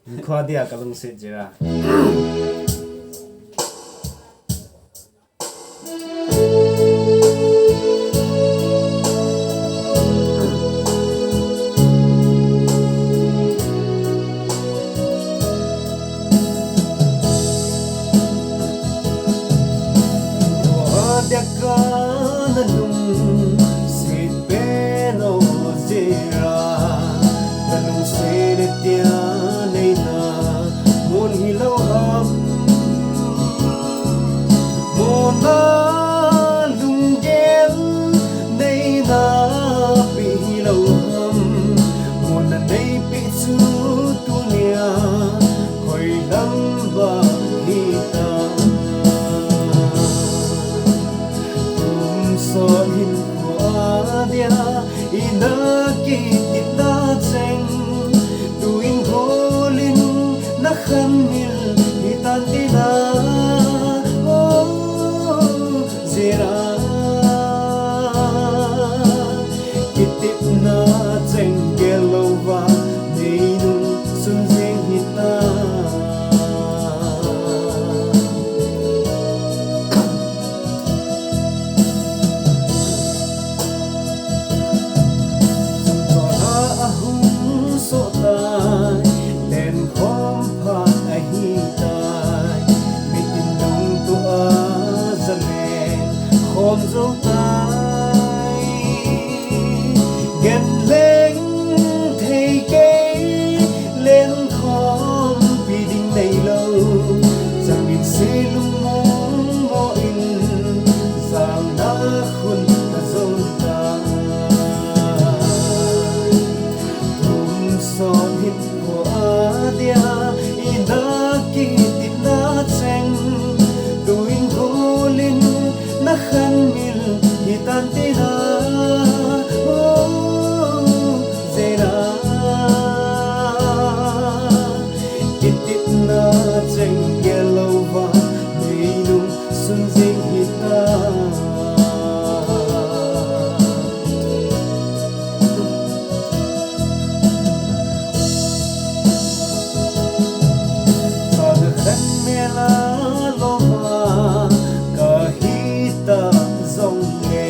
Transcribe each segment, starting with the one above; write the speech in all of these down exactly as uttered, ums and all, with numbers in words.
Khua dia ka lungset jira. Khua dia ka na lungset pen o jira. Ka lungset tia neina mun hilou ham. Muna lunggel neina pi hilou ham. Muna neipi chu tunia hoilam va hita. Kum sot hin khua dia ina kititna cheng, tuin golin na khanmil hitan tina. Oh, jira kititna cheng gel louva neinung sun jeng hita. Chungchona ahung soh tai, lenkhom phat ahi tai, mitin lungtua jalen khom jou tai. Gen leng thei kei, lenkhompi ding neilou, changin se lungmong mo in, jalna khun ajon tai. Kum sot hin khua dia ina kititna cheng, tuin golin na khanmil hitan tina. Oh, jira kititna cheng gel louva neinung sun jeng hita. Ka khan mela loma ka hita jongle,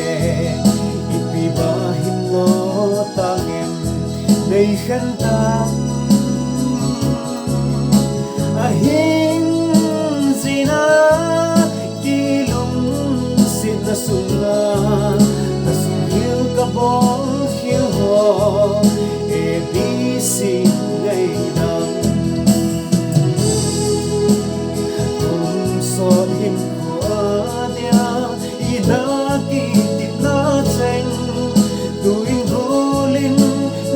ipi ba hin lo tangem nei khen ta. Ahing jina kilungsetna sunga, ka sung hil ka bol hil ho, A B C nei dang. Kum sot hin khua dia ina kititna cheng, tuin golin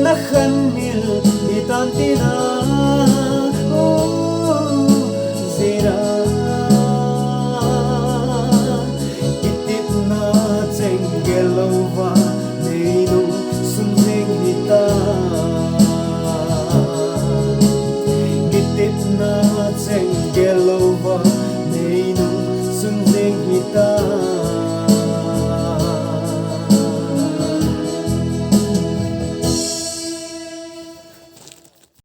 na khanmil hitan tina. Oh, jira kititna cheng gel louva neinung sun jeng hita. Kititna cheng gel louva neinung sun jeng hita.